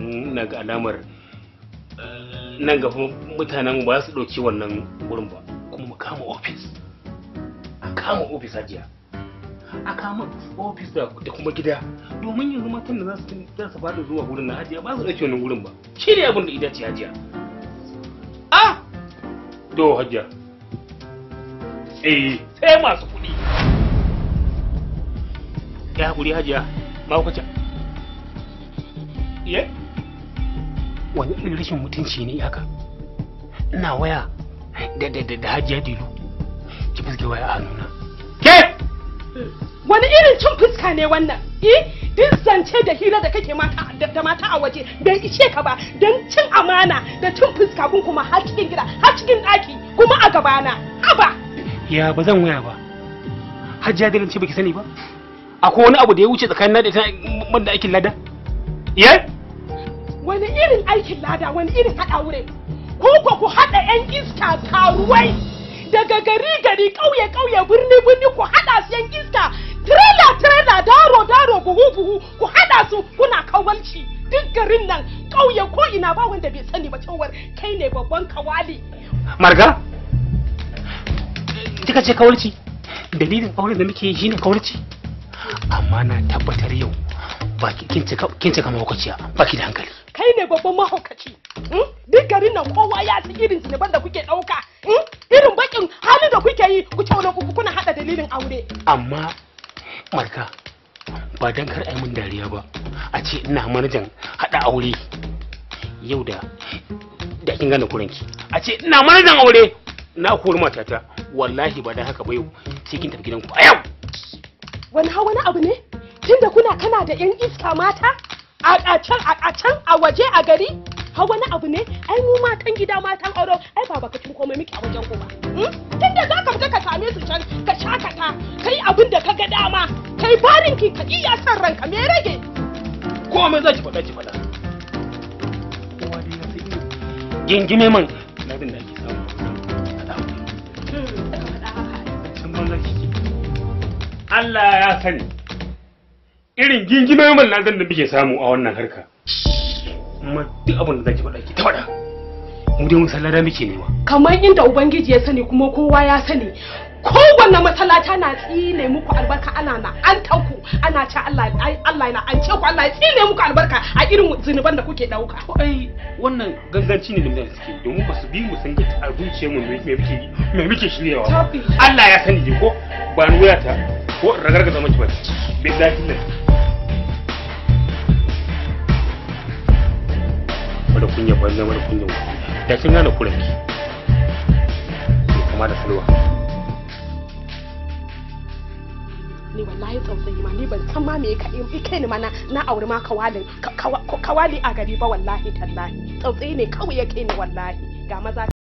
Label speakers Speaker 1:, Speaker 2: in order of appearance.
Speaker 1: Ina ga alamar nan gaba mutanen ba su ɗauki wannan gurin ba. Kuma mu kama ofis. A kama ofis hajiya. A kama ofis da kuma gida. Domin yanzu matan da za su fada zuwa gurin na hajiya ba su ɗauki wannan gurin ba. Shi ne abin da ita ce hajiya. Ah! To hajiya. Eh, sai masu kuɗi. Ya haƙuri hajiya, ba ku ca. Iye? Wani irin rashin mutunci ne haka? Ina waya da hajiya Dilu. Ki fuske waya a hannuna. Ke!
Speaker 2: Wani irin cin fuska ne wannan? Eh, duk zance da hira da kake mata da mata a waje bai ishe ka ba don cin amana da cin fuska kun kuma har cikin gida, har cikin ɗaki kuma a gabana. Haba!
Speaker 1: Ya ba zan waya ba. Hajiya Dilu ce baki sani ba? Akwai wani abu da ya wuce tsakanin na da ita banda aikin lada? Iye?
Speaker 2: Wani irin aikin lada, wani irin haɗa wure? Ko ku haɗa 'yan iska karuwai daga gari gari, ƙauye ƙauye, birni birni, ku haɗa su 'yan iska tirela tirela, daro daro, buhu buhu, ku haɗa su kuna kawalci duk garin nan, ƙauye ko ina ba wanda bai sani ba cewar kai ne babban kawali.
Speaker 1: Marga? Kika ce kawalci? Dalilin auren da muke yi shine kawalci? Amma na tabbatar yau ba kin cika mahaukaciya, ba ki da hankali.
Speaker 2: Kai ne babban mahaukaci. Duk garin nan kowa ya ci irin zunuban da kuke ɗauka, irin bakin halin da kuke yi, ku ce wani kuna haɗa dalilin aure.
Speaker 1: Amma Marka, ba dan kar a yi min dariya ba, a ce ina manajan haɗa aure yau da kin gane kuranki. A ce ina manajan aure na kori matata, wallahi ba dan haka ba yau sai kin tafi gidanku a yau.
Speaker 2: Wani wani abu ne? Tunda kuna kana da 'yan iska mata a can a waje a gari, ha wani abu ne? Ai mu matan gida matan aure ai ba baka cin komai miki a wajen ku ba. Tunda za ka fita ka same su can ka shakata, kai abin da ka ga dama, kai barinki ka iya san ranka, me rage?
Speaker 1: Komai za ki faɗa ki faɗa. Kowa dai ya san irin gingime man ladin da ake samu a haɗa aure. Can banza kike. Allah ya sani irin gingime man ladan da muke samu a wannan harka. Amma duk abin da zaki faɗa ki ta faɗa. Mu dai mun san lada muke nema.
Speaker 2: Kamar inda Ubangiji ya sani kuma kowa ya sani. Kowanne masallata na tsine muku albarka, ana na an tanku ana ce Allah Allah na an ce ku Allah ya tsine muku albarka a irin zunuban da kuke dauka.
Speaker 1: To ai wannan ganganci ne da mutane suke domin ba su bi mu san ga a zuciyar mu me muke me muke shiryawa. Allah ya sani ko ba ni wayata ko ragargaza miki ba. Billahi lillahi. Mara kunya banza, mara kunya. Da kin gane kuranki. Kama da salwa.
Speaker 2: Ni wallahi tsautsayi ma ni ban san ma me kai ni ma na aure ma kawalin kawali a gari ba, wallahi tallahi tsautsayi ne kawai yake ni wallahi ga maza.